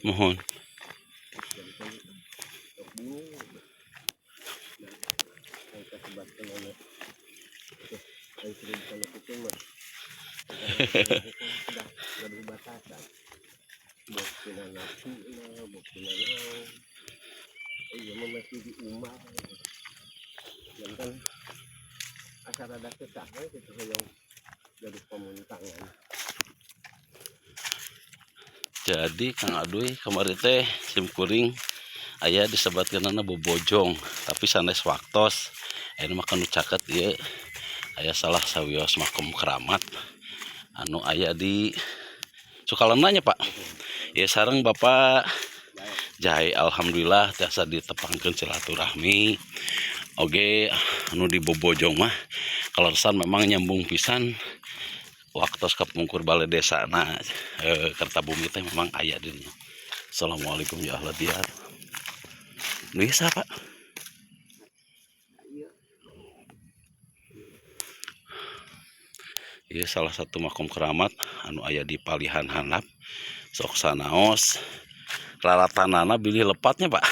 Mohon. Jadi Kang Aduy kamari teh sim kuring aya disebatkeunana bobojong tapi sanes waktos ayeuna mah kanu caket ieu aya salah sawios makom keramat anu aya di Sukalena nya Pak. Ieu sareng Bapak Jai, alhamdulillah tiasa ditepangkeun silaturahmi oge anu di bobojong mah kaleresan memang nyambung pisan waktos kapungkur balai desa na Kertabumi teh memang aya di dinya. Assalamualaikum ya ahla diyar. Nu ieu saha Pak? Ieu salah satu makom keramat anu aya di Palihan Handap. Sok sanaos raratanana bilih lepatnya Pak.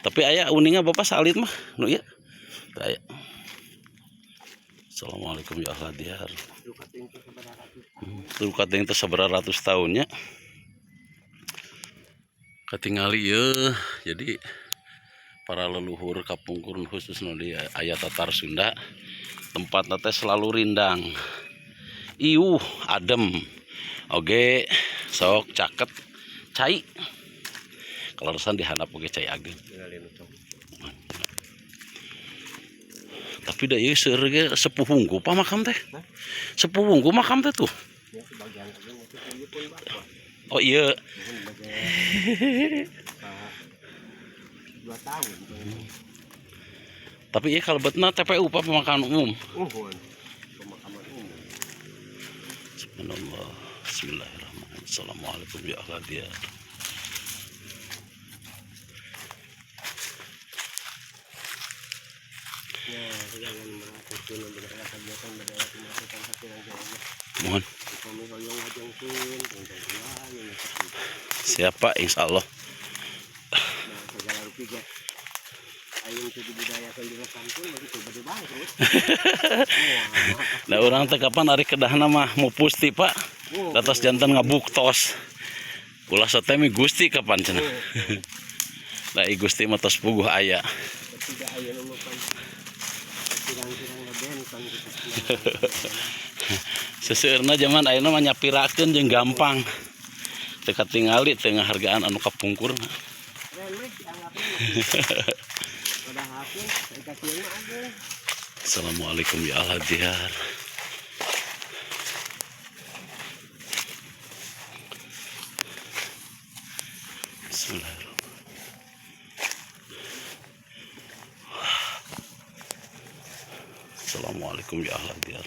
Tapi aya uninga Bapak salit mah nu ieu. Aya. Assalamualaikum ya ahla diyar. Tuh kating teh sabaraha ratus tahunnya. Katingali ieu jadi para leluhur kapungkur khusus nu di aya Tatar Sunda tempatna teh selalu rindang. Iuh adem. Oge sok caket cai. Kaleresan dihandap oge cai ageng. Tapi da ieu seueur ge sepuh wungku Pak makam teh. Sepuh wungku makam teh tuh. Oh iya. 2 tahun. Tapi iya kalebetna TPU Pak, pemakaman umum. Uhun. Pemakaman umum. Subhanallah. Bismillahirrahmanirrahim. Assalamualaikum ya ahla diyar. Ya, jangan melakukan budaya kegiatan budaya melakukan sakiran jawa. Mohon. Upami hoyong ngajengkeun tentang ulah. Siapa insyaallah. Nah, segala rupi ge ayeuna teu dibudayakeun dilestarikan begitu bade bangkrut. Nah, urang teh kapan ari kedahna mah mupusti Pak. Datos janten ngabuktos. Ulah satemi Gusti kapan cenah. Da i Gusti mah tos puguh aya. Tidak ayeuna mah pan pirang-pirang benten gitu. Seseueurna zaman ayeuna mah nyapirakeun jeung gampang. Teu katingali teu ngahargaan anu kapungkurna. Remeh dianggapna. Padahal teh kasihan mah ageung. Assalamualaikum ya ahla diyar. Bismillahirrahmanirrahim. Assalamualaikum ya ahla diyar.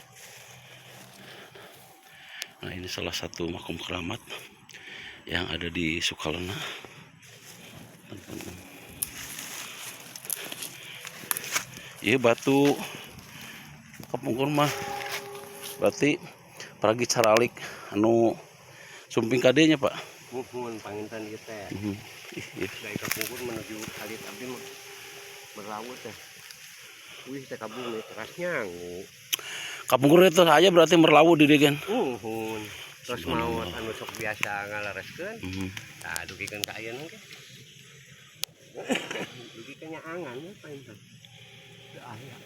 Nah, ini salah satu makom keramat yang ada di Sukalena. Iya batu kapungkur mah berarti paragi caralik anu sumping kadenya Pak. Muhun panginten ieu teh. Ih, iya. Dari kapungkur menuju alit abdi mah berlaut teh. Wih teh kabumi teras nyangu. Kapungkur itu aja berarti merlawu di dieu gen. Muhun. Terus maot anu sok biasa ngalereskeun. Tah dugikeun ka ayeuna ge. Dugikeun nyaangan we panginten. Teu aya.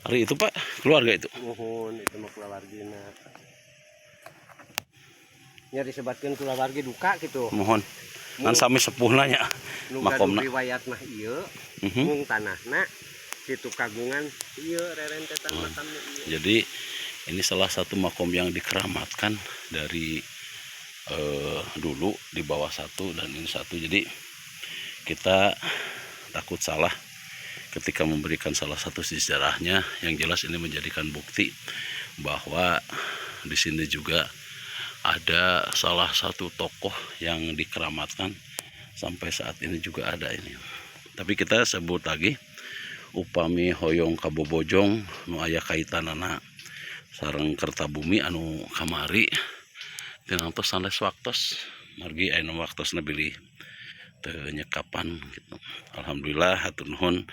Hari itu Pak, keluarga itu? Muhun, itu mah kulawargina. Nya disebatkeun kulawargi duka gitu. Mohon. Ngan sami sepuhna nya. Nu Makomna. gaduh riwayat mah ieu, mung tanahna situ kagungan ieu rerentetan makamna ieu. Jadi ini salah satu makom yang dikeramatkan dari dulu di bawah satu dan ini satu. Jadi kita takut salah ketika memberikan salah satu sejarahnya. Yang jelas ini menjadikan bukti bahwa di sini juga ada salah satu tokoh yang dikeramatkan sampai saat ini juga ada ini. Tapi kita sebut lagi Upami hoyong ka Bobojong nu aya kaitanana sareng Kertabumi anu kamari tinangtos sanes waktos, margi aya waktosna bilih teu nyekapan gitu. Alhamdulillah, hatur nuhun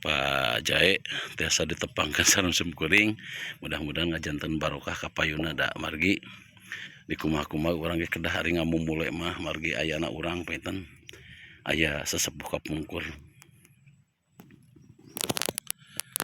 Pak Jae tiasa ditepangkeun sareng simkuring. Mudah-mudahan ngajanten barokah kapayuna, da margi di kumaha-kumaha urang ge kedah ari ngamumule mah, margi ayana urang panginten aya sesepuh kapungkur.